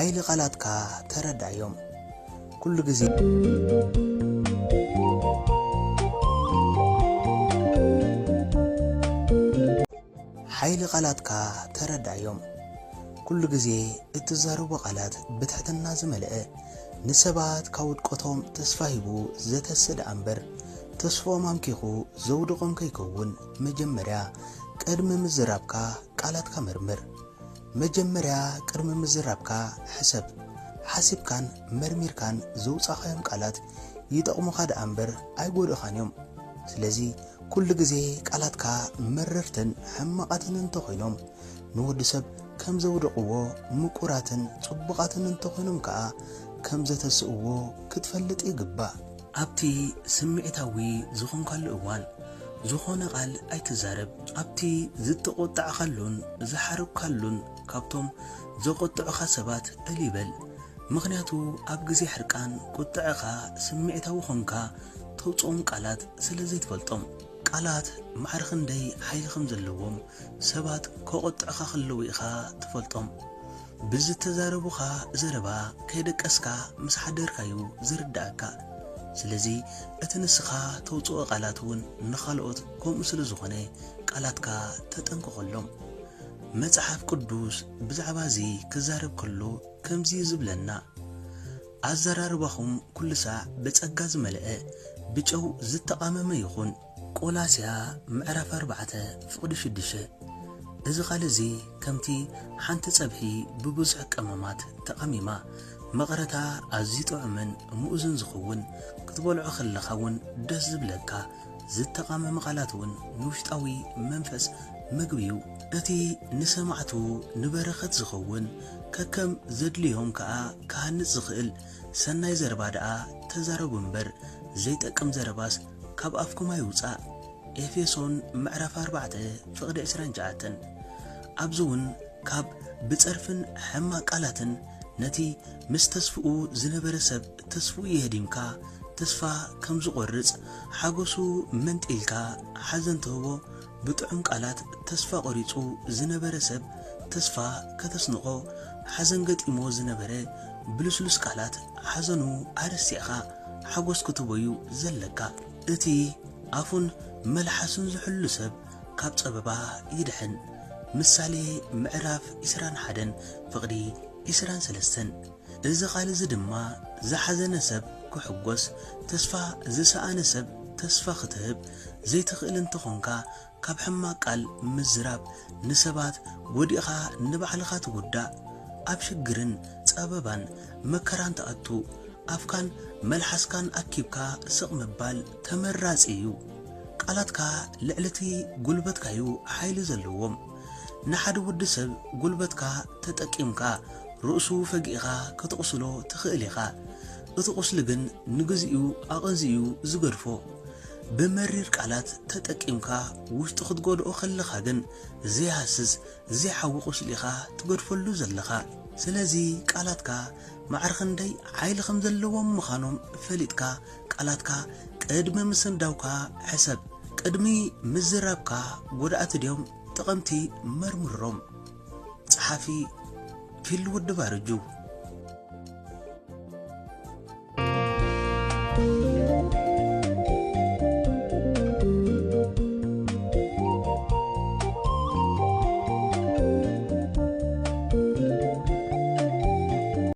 ሓይሊ ቃላትካ ተረዳዮም። ኩሉ ግዜ ሓይሊ ቃላትካ ተረዳዮም። ኩሉ ግዜ እትዛረቦ ቃላት ብትሕትና ዝመልአ፣ ንሰባት ካብ ውድቀቶም ተስፋ ሂቡ ዘተስእ ደኣ እምበር፣ ተስፍኦም ኣምኪኹ ዘውድቖም ከይከውን፣ መጀመርያ ቅድሚ ምዝራብካ ቃላትካ መርምር። መጀመርያ ቅድሚ ምዝራብካ ሕሰብ። ሓሲብካን መርሚርካን ዘውጻኻዮም ቃላት ይጠቕሙኻ ደኣ እምበር ኣይጎድእኻን እዮም። ስለዚ ኩሉ ግዜ ቃላትካ መረርትን ሕማቓትን እንተኾይኖም፣ ንወዲ ሰብ ከም ዘውድቕዎ፣ ምቁራትን ጽቡቓትን እንተኾይኖም ከኣ ከም ዘተስእዎ ክትፈልጥ ይግባእ። ኣብቲ ስምዒታዊ ዝኾንካሉ እዋን፣ ዝኾነ ቃል ኣይትዛረብ። ኣብቲ ዝተቖጣዕካሉን ዝሓረቅካሉን፣ ካብቶም ዘቖጥዑኻ ሰባት እልይ በል። ምኽንያቱ ኣብ ግዜ ሕርቃን ቁጥዐኻ ስምዒታዊ ኾንካ ተውጽኦም ቃላት ስለ ዘይትፈልጦም። ቃላት ማዕረ ክንደይ ሓይሊ ከም ዘለዎም ሰባት ከቖጥዑኻ ከለዉ ኢኻ ትፈልጦም። ብዝተዛረቡኻ ዘረባ ከይደቀስካ ምስ ሓደርካዩ ዝርድኣካ። ስለዚ እቲ ንስኻ ተውጽኦ ቃላት እውን ንኻልኦት ከምኡ ስለ ዝኾነ ቃላትካ ተጠንቀቐሎም። መጽሓፍ ቅዱስ ብዛዕባ እዚ ክዛረብ ከሎ ከምዚ እዩ ዝብለና፣ ኣዘራርባኹም ኩሉ ሳዕ ብጸጋ ዝመልአ፣ ብጨው ዝተቓመመ ይኹን። ቆላስያ ምዕራፍ ኣርባዕተ ፍቕዲ ሽዱሽተ። እዚ ቃል እዚ ከምቲ ሓንቲ ጸብሒ ብብዙሕ ቀመማት ተቐሚማ፣ መቐረታ ኣዝዩ ጥዑምን ምኡዝን ዝኸውን፣ ክትበልዖ ከለኻ እውን ደስ ዝብለካ፣ ዝተቓመመ ቃላት እውን ንውሽጣዊ መንፈስ ምግቢ እዩ። እቲ ንሰማዕቱ ንበረኸት ዝኸውን፣ ከከም ዘድልዮም ከኣ ክሃንጽ ዝኽእል ሰናይ ዘረባ ደኣ ተዛረቡ እምበር፣ ዘይጠቅም ዘረባስ ካብ ኣፍኩም ኣይውጻእ። ኤፌሶን ምዕራፍ ኣርባዕተ ፍቕዲ ዕስራን ትሽዓተን። ኣብዚ እውን ካብ ብጸርፍን ሕማቕ ቃላትን ነቲ ምስ ተስፍኡ ዝነበረ ሰብ ተስፍኡ የህዲምካ፣ ተስፋ ከም ዝቖርጽ፣ ሓጎሱ መንጢልካ፣ ሓዘን ትህቦ፣ ብጥዑም ቃላት ተስፋ ቆሪጹ ዝነበረ ሰብ ተስፋ ከተስንቖ፣ ሓዘን ገጢሞ ዝነበረ ብልስሉስ ቃላት ሓዘኑ ኣረሲዕኻ ሓጎስ ክትህቦ እዩ ዘለካ። እቲ ኣፉን መልሓሱን ዝሕሉ ሰብ ካብ ጸበባ ይድሕን። ምሳሌ ምዕራፍ ዕስራን ሓደን ፍቕዲ ዕስራን ሰለስተን። እዚ ቃል እዚ ድማ ዝሓዘነ ሰብ ክሕጎስ፣ ተስፋ ዝሰኣነ ሰብ ተስፋ ክትህብ ዘይትኽእል እንተኾንካ፣ ካብ ሕማቕ ቃል ምዝራብ ንሰባት ወዲእኻ ንባዕልኻ ትጉዳእ። ኣብ ሽግርን ጸበባን መከራን ትኣቱ። ኣፍካን መልሓስካን ኣኪብካ ስቕ ምባል ተመራጺ እዩ። ቃላትካ ልዕሊ እቲ ጉልበትካ እዩ ሓይሊ ዘለዎም። ንሓደ ወዲ ሰብ ጉልበትካ ተጠቂምካ ርእሱ ፈጊእኻ ከተቑስሎ ትኽእል ኢኻ። እቲ ቁስሊ ግን ንግዚኡ ኣቐንዚኡ እዩ ዝገድፎ። ብመሪር ቃላት ተጠቂምካ ውሽጡ ክትጎድኦ ከለኻ ግን ዘይሃስስ ዘይሓዊ ቁስሊ ኢኻ ትገድፈሉ ዘለኻ። ስለዚ ቃላትካ ማዕረ ክንደይ ሓይሊ ከም ዘለዎም ምዃኖም ፈሊጥካ ቃላትካ ቅድሚ ምስንዳውካ ሕሰብ። ቅድሚ ምዝራብካ ጎዳእቲ ድዮም ጠቐምቲ መርምሮም። ጸሓፊ ፊል ውድብ ኣረጁ።